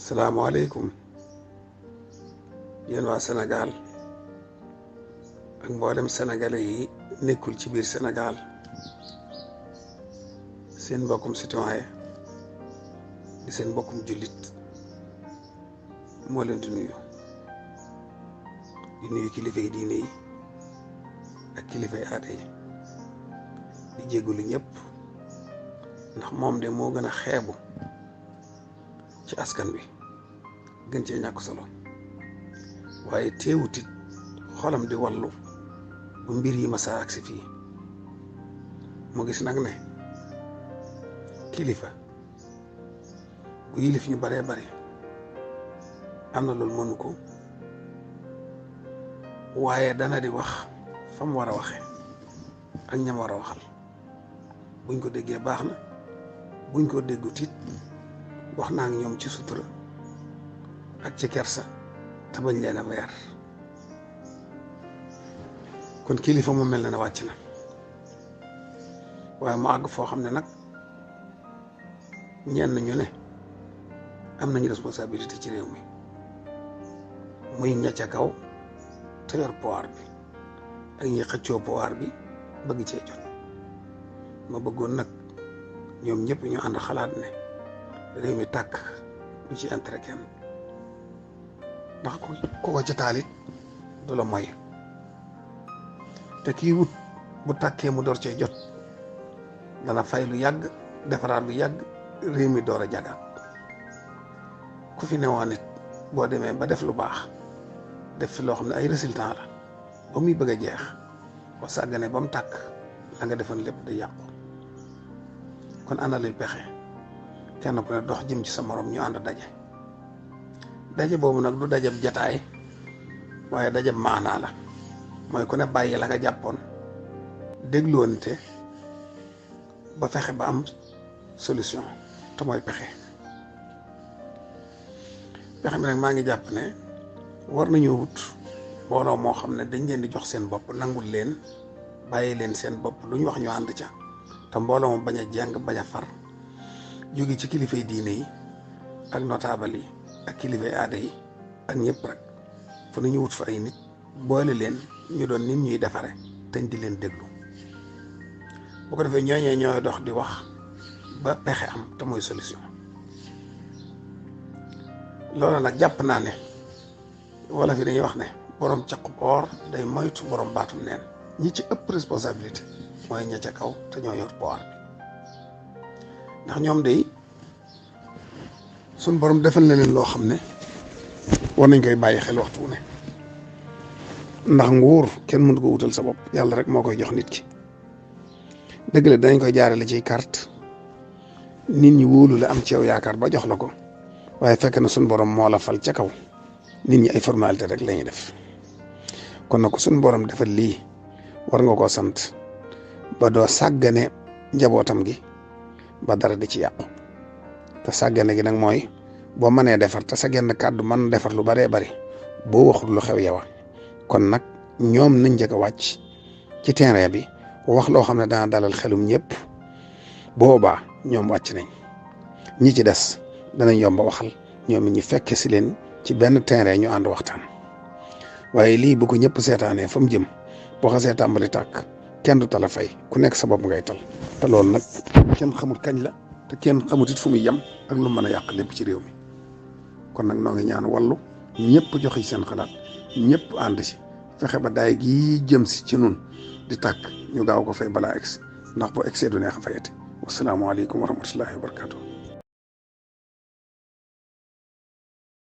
salaamaaleykum yéen waa Sénégal ak mboolem sénégalais yi nekkul ci biir Sénégal seen mbokkum citoyen di seen mbokkum jullit moo leen di nuyu kilifa yi diine yi ak kilifa yi aada yi di jégalu ñëpp ndax moom de moo gën a xeebu ci askan bi gën cee ñàkk solo waaye teewutit xolam di wallu bu mbir yi masa agsi fii mu gis nag ne kilifa bu yilif ñu baree bari am na loolu mënu ko waaye dana di wax fa mu war a waxe ak ñam war a waxal buñ ko déggee baax na buñ ko déggut it wax naa ak ñoom ci sutura ak ci kersa te bañ leen a weer kon kilifa mu mel na ne wàcc na waaye mu àgg foo xam ne nag ñenn ñu ne am nañu responsabilité ci réew mi muy ña ca kaw te yor pouvoir bi ak ñi xëccoo pouvoir bi bëgg cee jot ma bëggoon nag ñoom ñëpp ñu ànd xalaat ne réew mi tàkk ñu ci intérêt kenn ndax ku ko ca taalit du la moy te kii wut bu tàkkee mu door cee jot dana fay lu yàgg defaraat lu yàgg réew mi door a jagaat ku fi newoon nit boo demee ba def lu baax def fi loo xam ne ay résultat la ba muy bëgg a jeex ba sàggane ba mu tàkk la nga defoon lépp da yàqu kon ana luy pexe kenn ku ne dox jëm ci sa morom ñu ànd daje boobu nag du dajab jataay waaye dajab maanaa la mooy ku ne bàyyi la nga jàppoon dégloonte ba fexe ba am solution te mooy pexe mi nag maa ngi jàpp ne war nañoo wut mbooloo moo xam ne dañ leen di jox seen bopp nangul leen bàyyi leen seen bopp lu ñu wax ñu ànd ca te mbooloo moom bañ a jàng bañ a far jóge ci kilifay diine yi ak notable yi ak kilifay aada yi ak ñëpp rek fu ñu wut fa ay nit boole leen ñu doon nit ñuy defare teñ di leen déglu bu ko defee ñooñee ñooy dox di wax ba pexe am te mooy solution loolu nag jàpp naa ne wala fi dañuy wax ne borom caqub or day moytu borom baatum neen ñi ci ëpp responsabilité mooy ña ca kaw te ñoo yor pouvoir bi ndax ñoom day suñ borom defal na leen loo xam ne war nañ koy bàyyi xel waxtu ne ndax nguur kenn mënu ko wutal sa bopp yàlla rek moo koy jox nit ki dëgg la danañ koy jaarale ciy carte nit ñi wóolu la am ci yow yaakaar ba jox la ko waaye fekk na suñ borom moo la fal ca kaw nit ñi ay formalité rek la ñuy def kon nag suñ borom defal lii war nga koo sant ba doo sàggane njabootam gi ba dara di ci yàqu te sàggane gi nag mooy boo mënee defar te sa genn kàddu mën defar lu baree bari boo waxul lu xew yow kon nag ñoom nañ njëkk a wàcc ci terrain bi wax loo xam ne dana dalal xelum ñëpp boobaa ñoom wàcc nañ ñi ci des danañ yomba waxal ñoom it ñu fekke si leen ci benn terrain ñu ànd waxtaan waaye lii bu ko ñëpp seetaanee fa mu jëm boo xasee tàmbali tàkk kenn du tala fay ku nekk sa bopp ngay tal te loolu nag kenn xamul kañ la te kenn xamut it fu muy yem ak lu mën a yàq lépp ci réew mi kon nag noo ngi ñaan wallu ñëpp joxe seen xalaat ñëpp ànd si fexe ba daay gii jëm si ci nun di tàkk ñu gaaw ko fay balaa egsi ndax boo egsee du neex a fayati wasalaamaaleykum wa rahmatullahi wa barakatuh